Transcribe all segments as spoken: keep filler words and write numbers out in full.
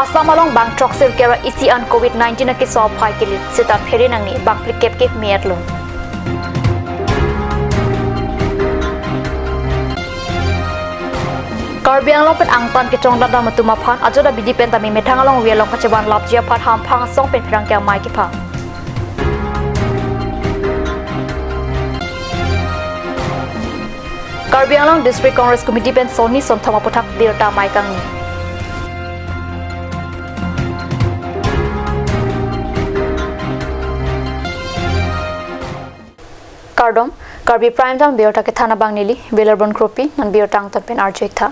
Assam along bang throksi kep ra isi an covid nineteen akeso aphai kele, seta phere nangne bang phlikep ke me-etlo. Karbi Anglong pen angtan kechongdamdam atum aphan ajat abidi pen tame methang alongri along kachevanlapji aphan hamphang asong pen pherangke amei kepha. Karbi Anglong District Congress Committee pen sonni sonthom aputhak birta amei kangni. Kardom, Karbi Prime Time birta kethan abang neli Velarborn Kropi, non birta angtan pen arju-ik tha.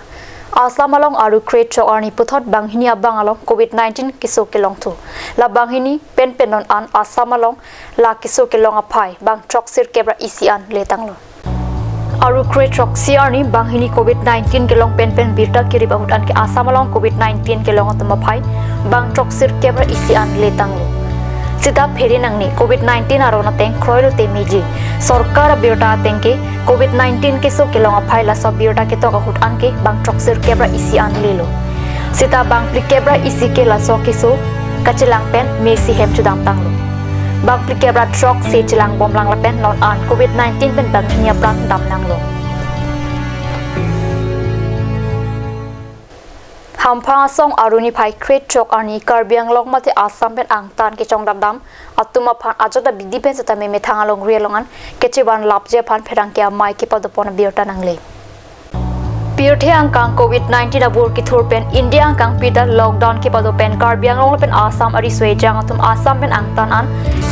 Assam along aru kre throk arni puthot banghini abang along covid nineteen keso kelongthu. La banghini penpen non an Assam along la keso kelong aphai bang throksi kep ra isi an letanglo. Aru kre throksi arni banghini covid nineteen kelong penpen birta kirip ahut anke Assam along covid nineteen kelong atum aphai bang throksi kep ra isi an letanglo. Seta phere nangne covid nineteen aron ateng kroilo te meji. Sorkar abirta ateng ke covid nineteen keso kelong aphai laso birta ketok ahut anke bang throksi kep ra isi an lelo. Seta bang phlikep ra isi ke laso keso kachelang pen mesi hem chedamtanglo. Bang phlikep ra throksi chelangbomlang lapen non an covid nineteen pen banghini apran damnanglo. Hamphang asong aru niphai kre throk arni Karbi Anglong mate Assam pen angtan kechongdamdam atum aphan ajat abidi pen setame methang alongri along an kachevanlapji aphan pherangke amei kepadopon abirta nangle. Pirthe angkang covid nineteen abur kethur pen India angkangpi ta lockdown kepado pen Karbi Anglong lapen Assam ariso ejang atum Assam pen angtan an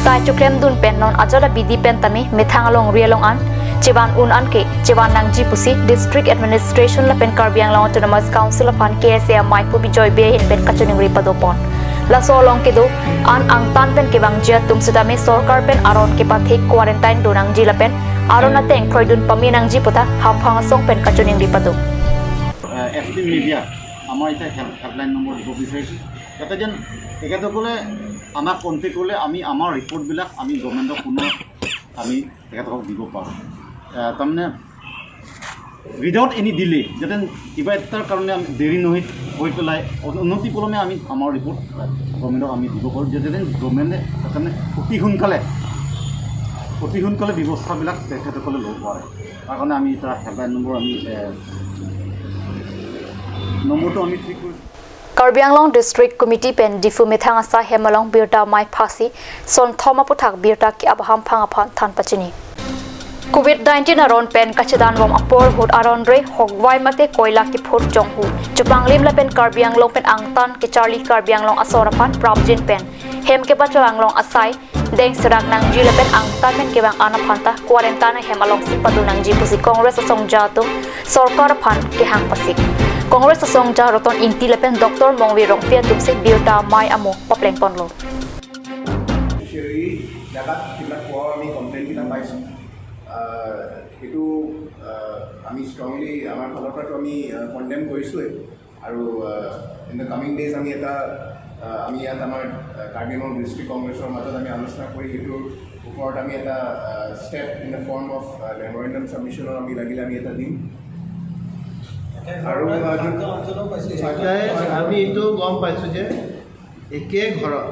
sai choklemdun pen non ajat abidi pen tame methang alongri along an chevan un anke chevan nangji pusi District Administration lapen Karbi Anglong Autonomous Council aphan K S A amei pu Bijoy Bey ahin pen kachiningri padopon. Laso along kedo an angtan pen kevangji atum setame sorkar pen aron kepathe quarantine do nangji lapen aron ateng kroidun pame nangji puta hamphang asong pen kachiningri pado. এছ টি মিডিয়া, আমাৰ এতিয়া help helpline number দিব বিচাৰিছোঁ, যাতে যেন তেখেতসকলে আমাক কণ্টেক্ট কৰিলে আমি আমাৰ ৰিপৰ্টবিলাক আমি গভৰ্ণমেণ্টক পুনৰ আমি তেখেতসকলক দিব পাৰোঁ। আহ, তাৰমানে উইডাউট এনি ডিলে, যাতে কিবা এটাৰ কাৰণে আমি দেৰি নহয়, হৈ পেলাই অন- অনতি পলমে আমি আমাৰ ৰিপৰ্ট গভৰ্ণমেণ্টক আমি দিব পাৰোঁ, যাতে যেন গভৰ্ণমেণ্টে তাৰমানে অতি সোনকালে অতি সোনকালে ব্যৱস্থাবিলাক তেখেতসকলে ল'ব পাৰে। তাৰ কাৰণে আমি এটা হেল্পলাইন নম্বৰ আমি এ, নম্বৰটো আমি ঠিক কৰিছোঁ। Karbi Anglong District Committee pen Diphu methang asai hem along birta amei phasi sonthom aputhak birta ke-ap hamphang aphan than pachini. Covid nineteen aron pen kachedanbom apor ahut aron re hokvai mate koila kephur jonghu chupanglim lapen Karbi Anglong pen angtan kecharli Karbi Anglong asor aphan prapjin pen hem kepachelang long asai deng serak nangji lapen angtan pen kevang an aphan ta quarantine ahem alongsi pado nangji pusi Congress asongja atum sorkar aphan kehang pasik. Congress asongja Roton Ingti lapen Doctor Mongve Rongpi atumsi birta amei amo paplengponlo. ফিচাৰী জেগাত সেইবিলাক পোৱাৰ আমি কমপ্লেইনকেইটা পাইছোঁ। আহ, সেইটো, আহ, আমি ষ্ট্ৰংলি আমাৰ ফালৰ পৰাতো আমি, আহ, কণ্ডেম কৰিছোঁৱেই। আৰু, আহ, ইন দ্য কামিং ডেইজ আমি এটা, আহ, আমি ইয়াত আমাৰ, আহ, কাৰ্বি আংলং ডিষ্ট্ৰিক্ট কংগ্ৰেছৰ মাজত আমি আলোচনা কৰি সেইটোৰ ওপৰত আমি এটা, ah, step in the form of, ah, memorandum ছাবমিশ্যনৰ আমি লাগিলে আমি এটা দিম। আৰু, আহ, যোন- এতিয়া আমি এইটো গম পাইছোঁ যে একে ঘৰত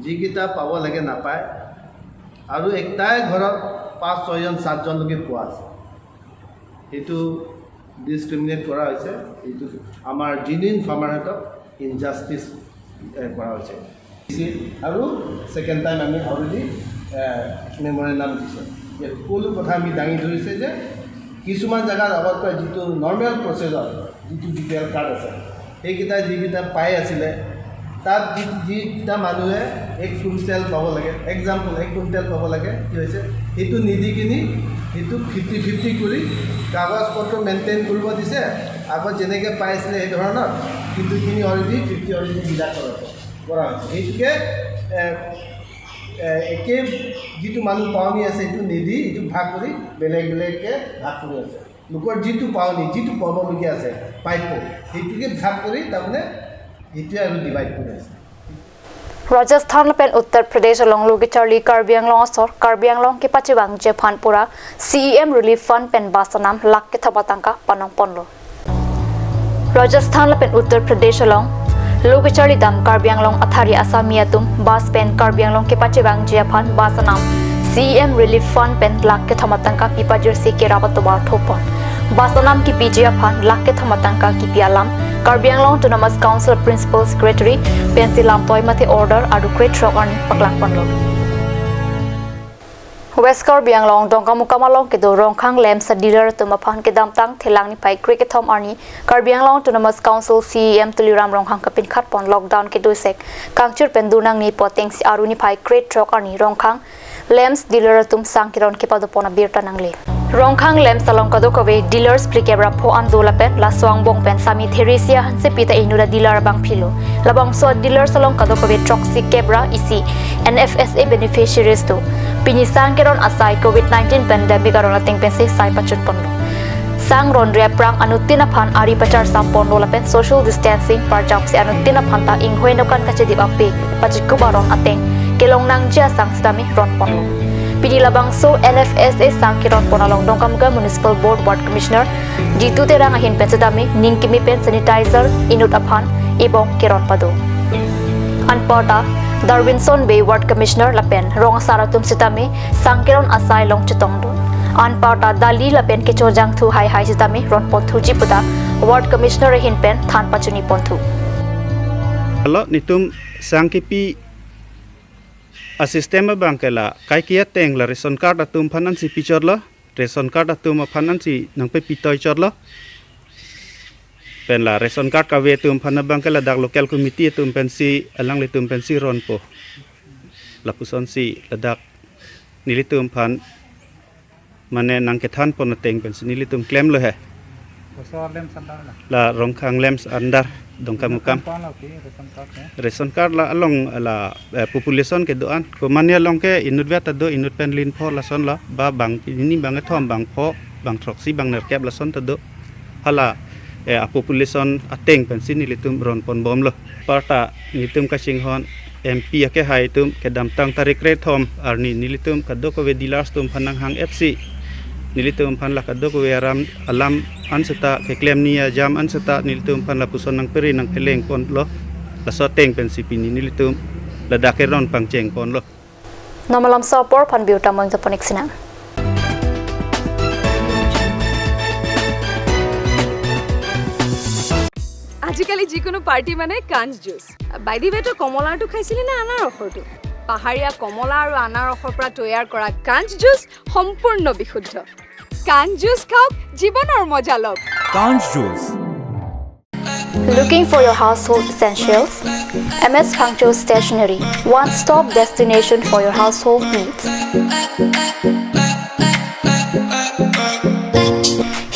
যিকেইটা পাব লাগে নাপায়, আৰু একটাই ঘৰত পাঁচ, ছয়জন, সাতজনলৈকে পোৱা আছে। সেইটো ডিছক্ৰিমিনেট কৰা হৈছে, এইটো আমাৰ জেনুইন ফাৰ্মাৰহঁতক ইনজাষ্টিচ, এ, কৰা হৈছে। আৰু ছেকেণ্ড টাইম আমি অলৰেডি, এ, মেমৰেণ্ডাম দিছে যে সকলো কথা আমি দাঙি ধৰিছে যে কিছুমান জেগাত আগতকৈ যিটো নৰ্মেল প্ৰচেছৰ যিটো বি পি এল কাৰ্ড আছে, সেইকেইটা যিকেইটা পাই আছিলে, তাত যি যিকেইটা মানুহে এক কুইণ্টেল পাব লাগে, এক্সাম্পল এক কুইণ্টেল পাব লাগে, কি হৈছে, সেইটো নিদি কিনি সেইটো ফিফটি ফিফটি কৰি কাগজ পত্ৰ মেইনটেইন কৰিব দিছে। আগত যেনেকৈ পাই আছিলে সেই ধৰণৰ, কিন্তু সেইখিনি অলৰেডি ফিফটি অলৰেডি ডিডাক্ট কৰা কৰা হৈছে। সেইটোকে, এ, এ, একে যিটো মানুহ পাওনি আছে সেইটো নিদি এইটো ভাগ কৰি বেলেগ বেলেগকৈ ভাগ কৰি আছে। লোকৰ যিটো পাওনি, যিটো পাবলগীয়া আছে প্ৰাপ্য, সেইটোকে ভাগ কৰি তাৰমানে সেইটোৱে আৰু ডিভাইড কৰি আছে। Rajasthan lapen Uttar Pradesh along lo kecharli Karbi Anglong asor Karbi Anglong kepachevangji aphan pura C E M Relief Fund pen bus anam lakh kethom atangka panongponlo. Rajasthan lapen Uttar Pradesh along Lo kacharlidam Karbi Anglong athari Assami atum bus pen Karbi Anglong kepachevangji aphan bus anam C E M Relief Fund pen lakh kethom atangka pi pajirsi kerap atovar thopon. Bus anam kipiji aphan lakh kethom atangka kipi alam Karbi Anglong Autonomous Council Principal Secretary pensi lamtoi mate order aru krethrok arni paklangponlo. West Karbi Anglong Dongkamukam along kedo Rongkhang Lamps a dealer atum aphan kedamtang Thelang niphai krekethom arni Karbi Anglong Autonomous Council C E M Tuliram Ronghang kapinkhatpon lockdown kedosek kangchir pen dun nangne pu atengsi aru niphai krethrok arni Rongkhang Lamps dealer atum sang keron kepadopon abirta nangle. Rongkhang Lamps along kadokave dealers phlikep ra pho an do lapen laso angbong pen Sami Theresia Hansepi ta inut a dealer abangphi lo. Labangso a dealers along kadokave throksi kep ra isi N F S A beneficiaries do. Pini sang keron asai covid nineteen pandemic aron ateng pensi sai pachunponlo. Sang ronre aphrang anuttin aphan ari pacharsaponlo lapen social distancing parjapsi anuttin aphan ta inghoi nokan kachedip ape pachikup aron ateng kelong nangji asang sitame ronponlo. Pini labangso N F S A sang keronpon along Dongkamukam Municipal Board Ward Commissioner Jitu Terang ahin pen sitame ning kimi pen sanitizer inut aphan ebong keron pado. Anparta Darwinson Bey Ward Commissioner lapen rong asar atum sitame sang keron asai along chetongdun. Anparta dali lapen kecho jangthu haihai sitame ronpon thuji puta Ward Commissioner ahin pen than pachuniponthu. Hala netum sang kipi a system abang ke la kaike ateng la ration card atum aphan ansi pichotlo, ration card atum aphan ansi nangpepitoi chotlo. Pen la ration card kave atum aphan abang ke ladak local committee atum pensi alanglitum pensi ronpo. Lapusonsi ladak nelitum aphan mane nangkethanpon ateng pensi nelitum klemlo he. Koso Lamps under la? La Rongkhang Lamps under Dongkamukam. Kono la ki ration card he? Ration card la along la, eh, population kedo-an. Komatne along ke inutvet ta do, inut pen lin pho lason la, ba bang hini bang kethom bang pho bang throksi bang nerkep lason ta do. Hala, eh, a population ateng pensi nelitum ronponbomlo. Anparta nelitum kachinghon M P akehai atum kedamtang tarik kre thom arni nelitum kadokave dealers atum aphan nanghang-etsi nelitum aphan la kadokave aram alam an seta keklem ni ajam an seta nelitum aphan lapuson nangpere nangpelengponlo. Laso ateng pensi pini nelitum ladak keron pangchengponlo. Nonmalom so apor aphan birta mo-ingtapon-ik sinang. আজিকালি যিকোনো পাৰ্টি মানে কাঞ্চ juice. By the ৱে, তই কমলাৰটো খাইছিলি নে আনাৰসৰটো? পাহাৰীয়া কমলা আৰু আনাৰসৰ পৰা তৈয়াৰ কৰা কাঞ্চ জুচ সম্পূৰ্ণ বিশুদ্ধ। কাঞ্চ জুচ খাওক, জীৱনৰ মজা লওক। Kanch Juice. Looking for your household essentials? M S Phangcho Stationery, one-stop destination for your household needs.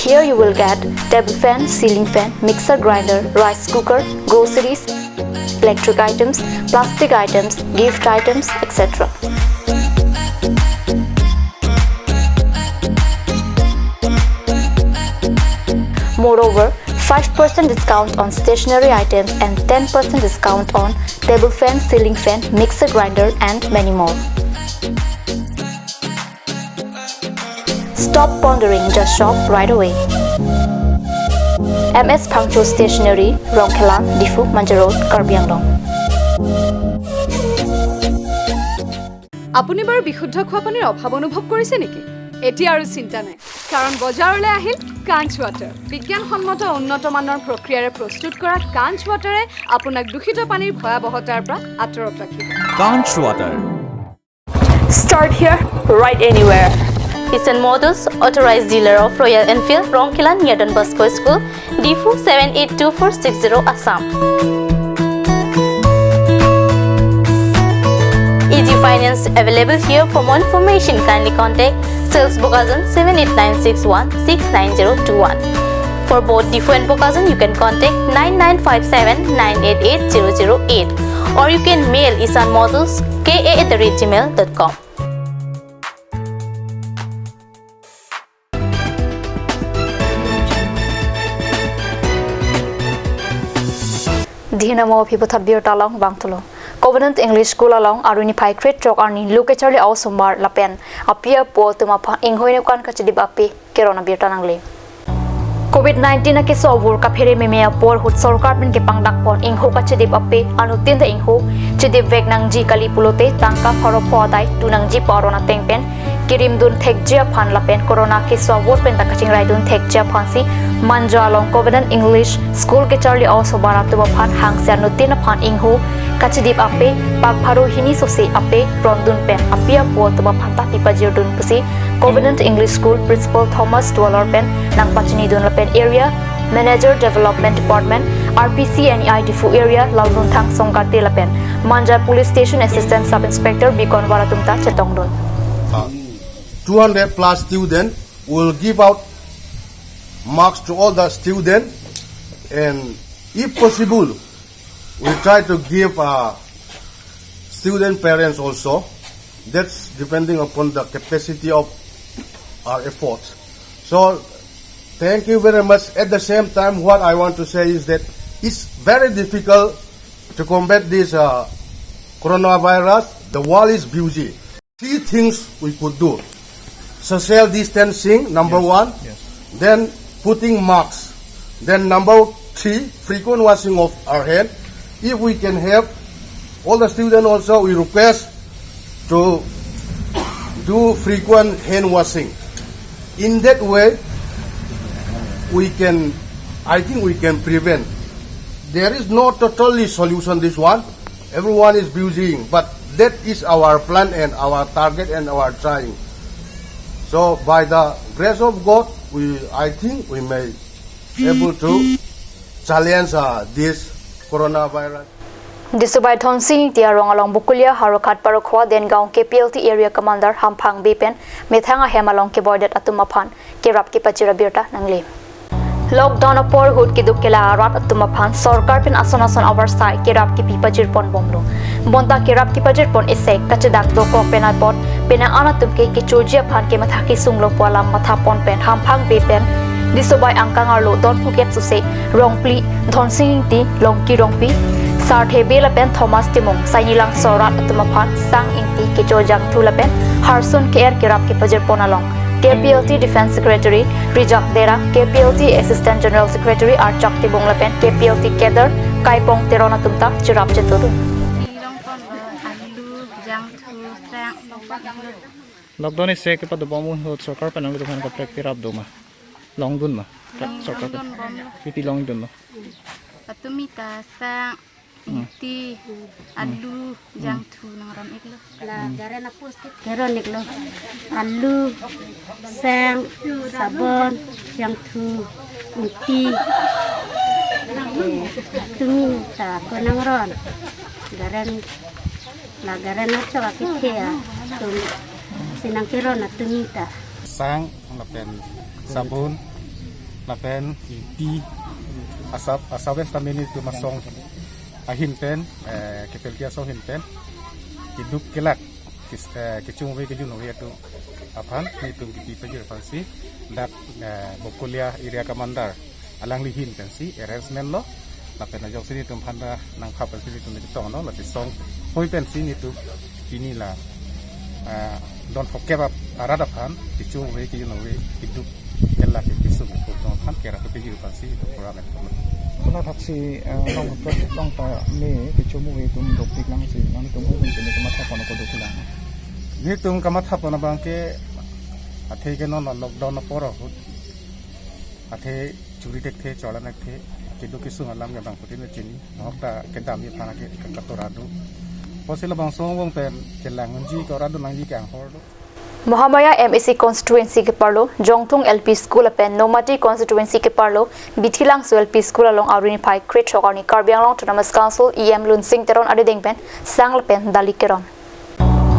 Here you will get table fan, ceiling fan, mixer grinder, rice cooker, groceries, electric items, plastic items, gift items, et cetera. Moreover, five percent discount on stationery items and ten percent discount on table fan, ceiling fan, mixer grinder, and many more. Stop pondering, just shop right away. M S Phangcho Stationery, Rongkhelan, Diphu, Manja Road, Karbi Anglong. আপুনি বাৰু বিশুদ্ধ খোৱা পানীৰ অভাৱ অনুভৱ কৰিছে নেকি? এতিয়া আৰু চিন্তা নাই, কাৰণ বজাৰলৈ আহিল কাঞ্চ ৱাটাৰ। বিজ্ঞানসন্মত উন্নত মানৰ প্ৰক্ৰিয়াৰে প্ৰস্তুত কৰা কাঞ্চ ৱাটাৰে আপোনাক দূষিত পানীৰ ভয়াৱহতাৰ পৰা আঁতৰত ৰাখিব। Kanch Water. Start here, ride anywhere. Isan Motors, authorized dealer of Royal Enfield, Rongkhelan near Don Bosco School, Diphu seven eight two four six zero, Assam. Easy finance available here. For more information, kindly contact sales Bokajan seven eight nine six one six nine zero two one. For both Diphu and Bokajan, you can contact nine nine five seven nine eight eight zero zero eight, or you can mail isan motors K A at the rate gmail dot com. Dihina mo aphi puthot birta along vangthulo. Covenant English School along aru niphai krethrok arni lo kacharli a-osomar lapen api apo atum aphan inghoi nokan kachedip ape keron abirta nangle. Covid nineteen akeso avur kaphere meme apor ahut sorkar pen kepangdak pon ingho kachedip ape anuttin ta ingho chedip vek nangji kali pulote tangka pharo pho adai tu nangji pu aron ateng pen kerim dun thekji aphan lapen corona keso avur pen ta kachingrai dun thekji aphansi Manja along Covenant English School kecharli a-osovar atum aphan hangse anuttin aphan ingho kachedip ape pak pharo hini sose ape ron dun pen api apo atum aphan ta pipajir dun pusi Covenant English School Principal Thomas Tualor pen nangpachini dun lapen Area Manager Development Department R P C and E I Diphu Area Lalnunthang Songkate lapen Manja Police Station Assistant Sub Inspector Bikonwar atum ta chetong dun. Uh, two hundred plus student will give out marks to all the student, and if possible, we try to give uh, student parents also. That's depending upon the capacity of our efforts. So, thank you very much. At the same time, what I want to say is that it's very difficult to combat this uh, coronavirus. The world is busy. Three things we could do. Social distancing, number one. Then putting masks. Then number three, frequent washing of our hand. If we can have all the students also, we request to do frequent hand washing. In that way, we can, I think we can prevent. There is no totally solution this one. Everyone is busy, but that is our plan and our target and our trying. So by the grace of God, we, I think we may able to challenge uh, this coronavirus. Disubai Dhonsing Ingti arong along Bokolia Harokhat Parokhowa Dengaon K P L T Area Commander Hamphang Bey pen methang ahem along keboidet atum aphan kerap kepajir abirta nangle. Lockdown apor ahut keduk kelak arat atum aphan sorkar pen ason ason abarsai kerap kepi pajir pon bomlo. Bonta kerap kepajir pon esek kachedak dokok pen apot penang an atum ke kechoji aphan kematha kesung lo pu alam matha pon pen Hamphang Bey pen Disubai angkang arlo don phuket suse Rongpli, Dhonsing Ingti, Longki Rongpi, Sarthe Bey lapen Thomas Timung, Sainilangso arat atum aphan Sang Ingti, Kecho Jangthu lapen Harsun K R kerap kepajir pon along K P L T Defense Secretary Rijak Dera, K P L T Assistant General Secretary Archak Timung lapen K P L T Cadre Kaipong Teron atum ta cherap chetudun. Ilong pon lo alu, jangthu, sang, longpon lo. Lockdown isi kepadobom ahut sorkar pen nangli atum aphan kaprek pirap do ma? Longdun ma? Long, sorkar pen longdun bom lo. Piti longdun lo? Patumi ta sang, ingti, alu, jangthu nangron iklo. La garen apus kit. Keron iklo. Alu, sang, sabon, jangthu, ingti. Eh, tumi ta ko nangron. Garen, la garen achok akithe atum si nangkeron atumi ta. Sang lapen sabon lapen ingti asap asap es tamini tu masong ahin pen, eh, kepelki asong ahin pen keduk kelak kis-, eh, kechung ave kejun ave atum aphan netum kepi pajir aphansi dak, eh, Bokolia Area Commander alangli ahin pensi arrangement lo lapen ajoksi netum aphan ta nangpha pensi netum chetong lo lasi song hoi pensi netum pini la, ah, don thokep ap arat aphan kechung ave kejun ave keduk kelak kesung atum aphan kerap kepajir aphansi netum program et lo. Konat haksi, ah, long long ta me kechung ave atum dopik lang si nangtum hoi pensi netum matha pon ako dopik lang. Netum kamatha pon abang ke athe ke non lockdown apor ahut athe churi thekthe, chola thekthe, keduk kesung alam ke bangphutin chini, nokta kedam aphan ke katura do. Pusi labangso angbong pen kelang unji ke ora do nangji ke anghor do. Mahamaya M A C constituency keparlo, Jongthung L P School lapen Nomati constituency keparlo, Bithilangso L P School along arni phai kre-throk arni Karbi Anglong Autonomous Council E M Lunsing Teron arideng pen sang lapen dali keron.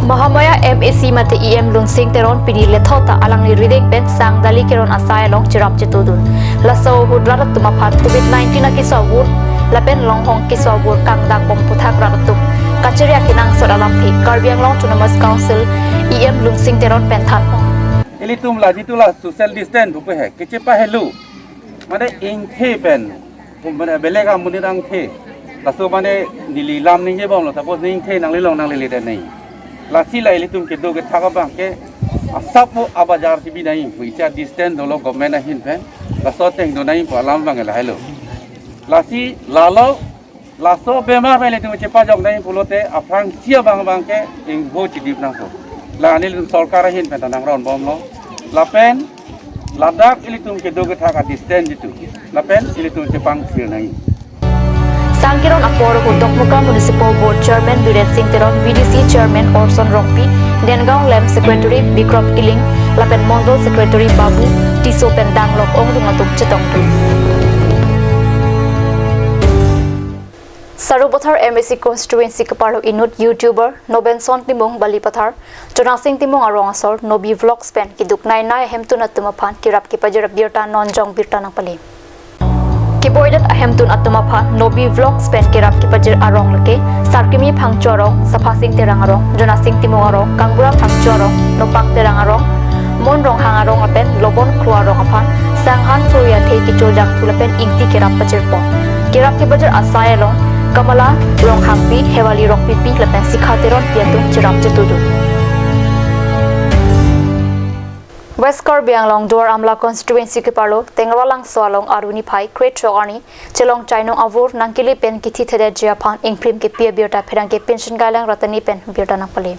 Mahamaya M A C mate E M Lunsing Teron pini lethot ta alangli rideng pen sang dali keron asai along cherap chetudun. Laso ahut rat atum aphan Covid nineteen akeso avur lapen longhong keso avur kangdak bom aphuthak rat atum kachere akenangsot alamthe Karbi Anglong Autonomous Council E M Lunsing Teron pen than. Ilitum la jitu la social distance bupe he kechepahelo. Mane ingthe pen, mane belek amonit angthe. Laso mane neli lam ningje bomlo, suppose ningthe nanglilong nanglile de nai. Lasi la ilitum kedo kethak abang ke asap mo abajar tibi nai, pu isi a-distance dolo government ahin pen. Laso ateng do nangji pu alam abang lahelo. Lasi lalo, laso bemar pen ilitum chepajok nangji pulote aphrangsi abang abang ke ingho chidip nangpo. La nelitum sorkar ahin pen ta nangron bomlo. Lapen ladak ilitum kedo kethak a-distance itu. Lapen ilitum chepangthir nangji. Sangkiron apor ahut Dokmoka Municipal Board Chairman Biren Sing Teron, V D C Chairman Orson Rongpi, Dengaon Lem Secretary Bikrom Iling, lapen Mondol Secretary Babu Tisso pen danglok ongdung atum chetongdun. Sarupathar M A C constituency keparlo inut YouTuber Nobenson Timung Balipathar, Jonasing Timung arong asor Nobi Vlogs pen keduk nainai ahemtun atum aphan kerap kepajir abirta non jong birta nangpale. Keboidet ahemtun atum aphan Nobi Vlogs pen kerap kepajir arong lake Sarkimi Phangcho arong, Saphasing Terang arong, Jonasing Timung arong, Kangbura Phangcho arong, Nopang Terang arong, Mon Ronghang arong lapen Lobon Kro arong aphan sanghan kroya the kechojangthu lapen ingti kerap pajirpon. Kerap kepajir asai along Kamala Ronghangpi, Hewali Rongpipi lapen Sikha Teronpi atum cherap chetudun. West Karbi Anglong Duar Amla constituency keparlo Tengralangso along arni phai krethrok arni Chelong Chainong avur nangkele pen kethithedetji aphan ingprim kepi abirta pherangke Pinsin Kailang Ratani pen birta nangpale.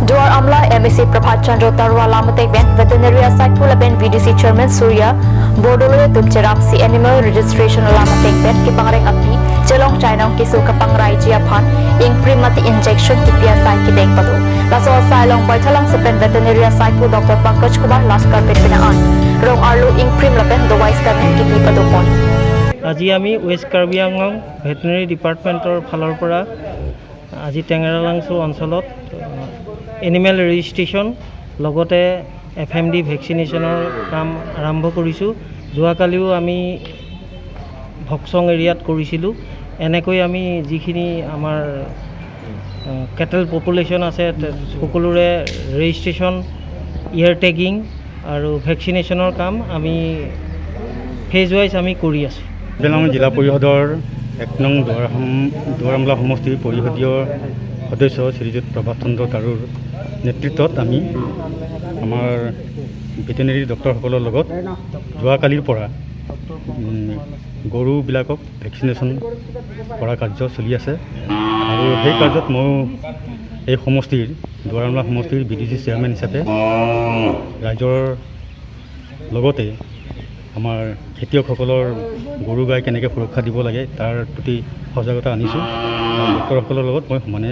Duar Amla M A C Prabhat Chandra Tarua alam ateng pen veterinary asaikpo lapen V D C chairman Surya Bordoloi atum cherapsi animal registration alam ateng pen kepangreng api Chelong Chainong keso kapangraiji aphan ingprim mate injection kepi asai kedeng pado. Laso asai along Baithalangso pen veterinary asaikpo Doctor Pankaj Kumar last carpet penang an rong arlo ingprim lapen dawai sitame kepi padopon. আজি আমি ৱেষ্ট কাৰ্বি আংলং ভেটেৰিনেৰী ডিপাৰ্টমেণ্টৰ ফালৰ পৰা আজি টেঙেৰালাংচু অঞ্চলত animal registration লগতে F M D ভেকচিনেশ্যনৰ কাম আৰম্ভ কৰিছোঁ। যোৱাকালিও আমি ভকচং এৰিয়াত কৰিছিলোঁ। এনেকৈ আমি যিখিনি আমাৰ কেটেল পপুলেশ্যন আছে, তে- সকলোৰে ৰেজিষ্ট্ৰেশ্যন, ইয়াৰ টেগিং আৰু ভেকচিনেশ্যনৰ কাম আমি ফেজ ৱাইজ আমি কৰি আছোঁ। কাৰ্বি আংলং জিলা পৰিষদৰ এক নং দুৱাৰ সম- দুৱাৰমলা সমষ্টিৰ পৰিষদীয় সদস্য শ্ৰীযুত প্ৰভাত চন্দ্ৰ তাৰুৰ নেতৃত্বত আমি আমাৰ ভেটেৰিনেৰী ডক্টৰসকলৰ লগত যোৱাকালিৰ পৰা, উম, গৰুবিলাকক ভেকচিনেশ্যন কৰা কাৰ্য চলি আছে। আৰু সেই কাৰ্যত ময়ো এই সমষ্টিৰ, দুৱাৰমলা সমষ্টিৰ বি ডি চি চেয়াৰমেন হিচাপে ৰাইজৰ লগতে আমাৰ খেতিয়কসকলৰ গৰু গাই কেনেকৈ সুৰক্ষা দিব লাগে, তাৰ প্ৰতি সজাগতা আনিছোঁ। আৰু ডক্টৰসকলৰ লগত মই সমানে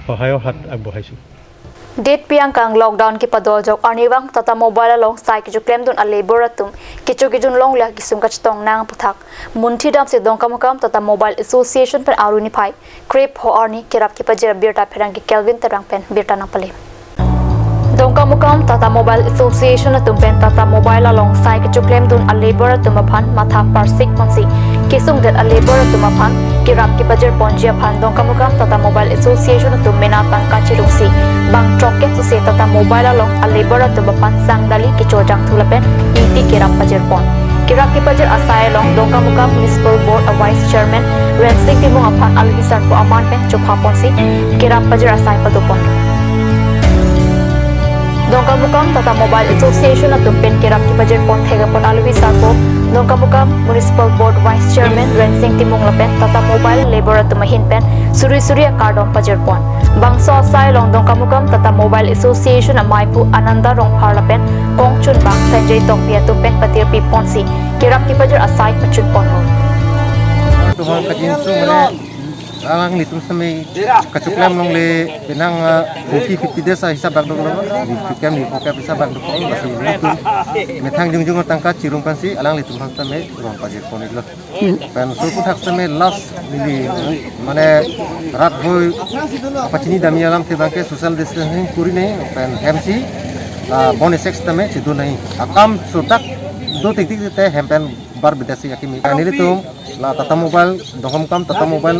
সহায়ৰ হাত আগবঢ়াইছোঁ। Date pi angkang lockdown kepadoljok arnivang Tata Mobile along sai kechoklemdun a-labour atum kecho kejun longle akesung kachetong nang aputhak munthi damsi Dongkamukam Tata Mobile Association pen arni phai krepho arni kerap kepajir abirta pherangke Kelvin Terang pen birta nangpale. Dongkamukam Tata Mobile Association atum pen Tata Mobile along sai kechoklemdun a-labour atum aphan matha parsik ponsi kesungdet a-labour atum aphan kerap kepajir ponji aphan Dongkamukam Tata Mobile Association atum mena tangka chirungsi bang throk kep suse Tata Mobile along a-labour atum aphan sangdali kechojangthu lapen ingti kerap pajirpon. Kerap kepajir asai along Dongkamukam Municipal Board a Vice Chairman Rensing Timung aphan alohi sarpo aman pen chopha ponsi kerap pajir asai padopon. Dongkamukam Tata Mobile Association atum pen kerap kepajirpon thekpon alohi sarpo Dongkamukam Municipal Board Vice Chairman Rensing Timung lapen Tata Mobile labour atum ahin pen suri suri akardom pajirpon. Bangso asai along Dongkamukam Tata Mobile Association amaiphu Ananda Rongphar lapen kongchunbang Sanjay Tokbi atum pen patirpi ponsi kerap kepajir asai pachunponlo. Tumang kajinsu mane alanglitum sitame kachoklem longle penang, ah, forty fifty days a hisab bak doklo, fifty kem, fifty kem hisab bak doklo, lasi ilitum methang jongjong tangka chirung pensi alanglitum aphan sitame rong pajirpon-iklo. Pen so aputhak sitame last neli mane rat boi pachini dami alamthe abangke social distancing kuri nangji pen hemsi, ah, bon esek sitame chedo nangji. Akam sodak do tiktik te hem pen bar bidasi akimi. Nelitum la Tata Mobile, Dongkamukam Tata Mobile,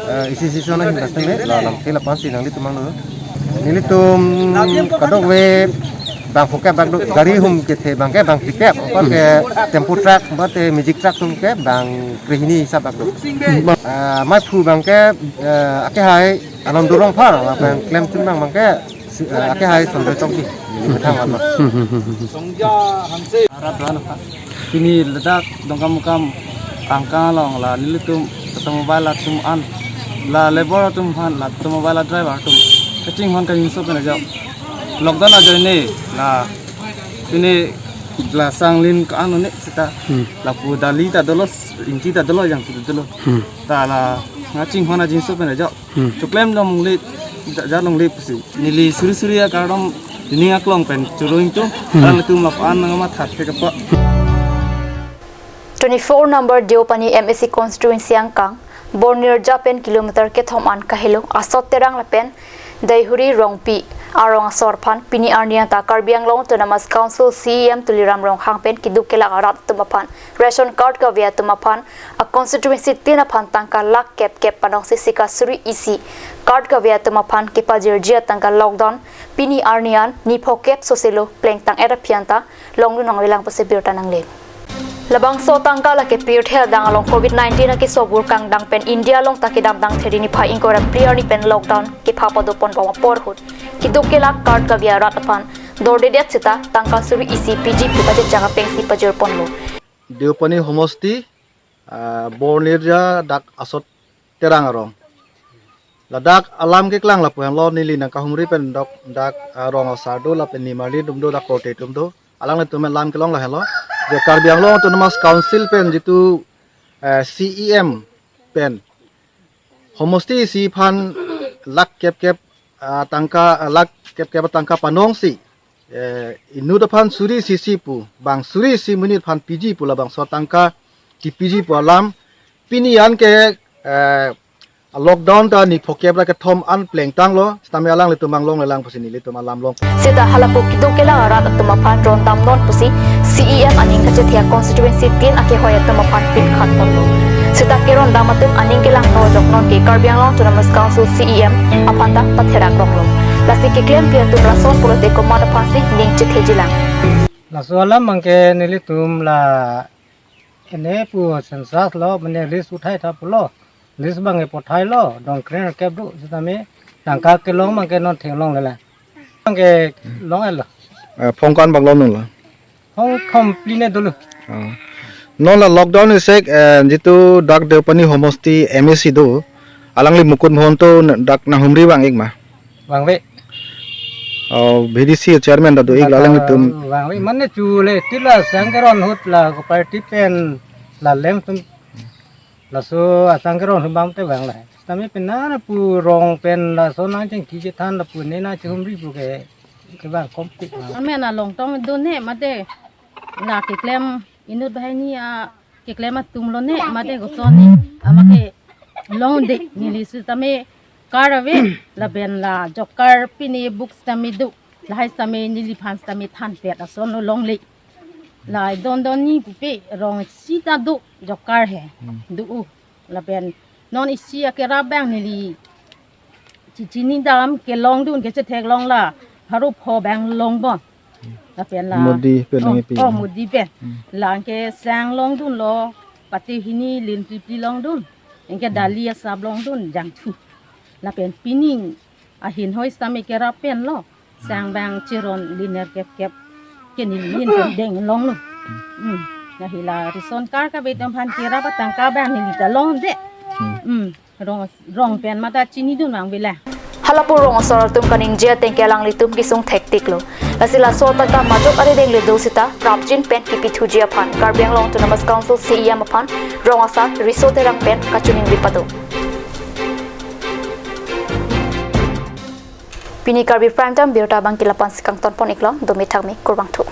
eh, Association ahin pen sitame la lamthe lapu-an si nanglitum angno. Nelitum kadokave bang phokep bak do, gari hum kethe abangke bang phlikep, opa ke tempo truck, ba te magic truck atum ke bang krehini hisab bak do. Ah, maiphu abangke, eh, akehai Ananda Rongphar, lapen klemchunbang abangke, si-, eh, akehai Sanjay Tokbi, methang alam. Arat doan apa? Pini ladak Dongkamukam angkang along la nelitum automobile atum an, la labour atum aphan, la automobile driver atum kachinghon kangjinso pen ajok. Lockdown ajoine la pini la sanglin ka-an un-e seta, Hmm. lapu dali ta dolo, ingti ta dolo, jangthu ta dolo. Hmm. Ta la nangchinghon ajinso pen ajok. Hmm. Choklem dam longle, ja, ja longle pusi. Neli suri suri akardom, neli aklong pen choro ingtung, Hmm. alanglitum lapu-an nangmathathe kapa. Twenty-four number Deopani M A C constituency angkang, Bornirja pen kilometer kethom an kahelo Asot Terang lapen Daihuri Rongpi arong asor aphan pini arni anta Karbi Anglong Autonomous Council C E M Tuliram Ronghang pen keduk kelak arat atum aphan, ration card kave atum aphan, a constituency tin aphan tangka lakh kep kep panongsi sika suri isi card kave atum aphan kepajirji atangka lockdown pini arni an niphokep soselo plengtang-et aphi anta longdun nangvelang pusi birta nangle. Labangso tangka lake pirthe adang along covid nineteen akeso bur kangdang pen India along ta kedamtang Thedi niphai ingkoi ra phli arni pen lockdown kepha padopon bom apor ahut keduk kelak card kave arat aphan dordedet seta tangka suri isi piji pu kachechang apengsi pajirponlo. Deopani homosti, ah, Bornirja dak Asot Terang arong. Ladak alam keklang lapu henlo, neli nangkahumri pen dok dak, ah, rong asar do lapen nimarli atum do, dak korte atum do. Alanglitum alam kelong lahenlo. Je Karbi Anglong Autonomous Council pen jitu, eh, C E M pen homosti isi aphan lakh kep kep, ah, tangka, ah, lakh kep kep tangka panongsi, eh, inut aphan suri isi pu, bang suri isi monit aphan piji pu labangso tangka kepiji pu alam. Pini an ke, eh, lockdown ta niphokep ra kethom an plengtanglo, sitame alanglitum anglong lelang pusi nelitum alam long. Seta halapu keduk kelak arat atum aphan ron damnon pusi C E M aning kachethe a constituency tin akehoi atum aphan pinkhatponlo. Seta keron dam atum aning kelang nojoknon ke Karbi Anglong Autonomous Council C E M aphan ta patherak ronglo. Lasi keklempi atum lason pulote komat aphansi ning chethejilang. Laso alam abangke nelitum la ene pu census lo, mane list uthai tha pulo. List abangke pothailo, dongkren kep do, sitame tangka kelong abangke non theklongle la. Abangke long-etlo. Eh, phong ko-an bak longnunglo? Phong thom phli ne dolo. Oh. Non la lockdown isek, eh, jitu dak Deopani homosti M A C do, alangli Mukut Mahanta dak nanghumri vang-ik ma? Vangve. Oh, V D C chairman ta do-ik la alanglitum. Vangve, mane chule, tila sang keron ahut la ko party pen la lem atum. Laso asang keron ahut bang te vang la. Sitame pena pu rong pen laso nangchingki chethan lapu ne nangchihumri pu ke, kevang kompik. Amen along tong done mate la keklem inut banghini a keklem atum lone mate koson ni amake longde neli sitame card ave lapen la job card pini books tame do, lahai sitame neliphan sitame thanpet ason lo longle. La don don ni pupe rong isi ta do job card he. Hmm. Do u lapen non isi akerap abang neli chichini dam kelongdun ke chetheklong la pharo pho abang longbom. Lapen la Modi pen oh, nangkipi. Oh, Modi pen. Hmm. La anke sang longdunlo, pate hini lin phli phli longdun. Anke dali asap longdun jangthu. Lapen pini ahin hoi sitame kerap penlo. Sang abang cheron liner kep kep. Ke neli hin pen deng longlo. Hmm. Lahei la ration card kave atum aphan kerap atangka abang neli ta longde. Hmm. Hmm. Rong, rong pen mata chinidun vangve la. Halapu rong asor atum kaningje ateng ke alanglitum kesung thektiklo. Lasi laso atangka majok arideng le do seta prapjin pen kepithuji aphan Karbi Anglong Autonomous Council C E M aphan rong asar Riso Terang pen kachiningri pado. Pini Karbi Prime Time birta abangke la-ansi kangtonpon-iklo, dome thakme, kurvangthu.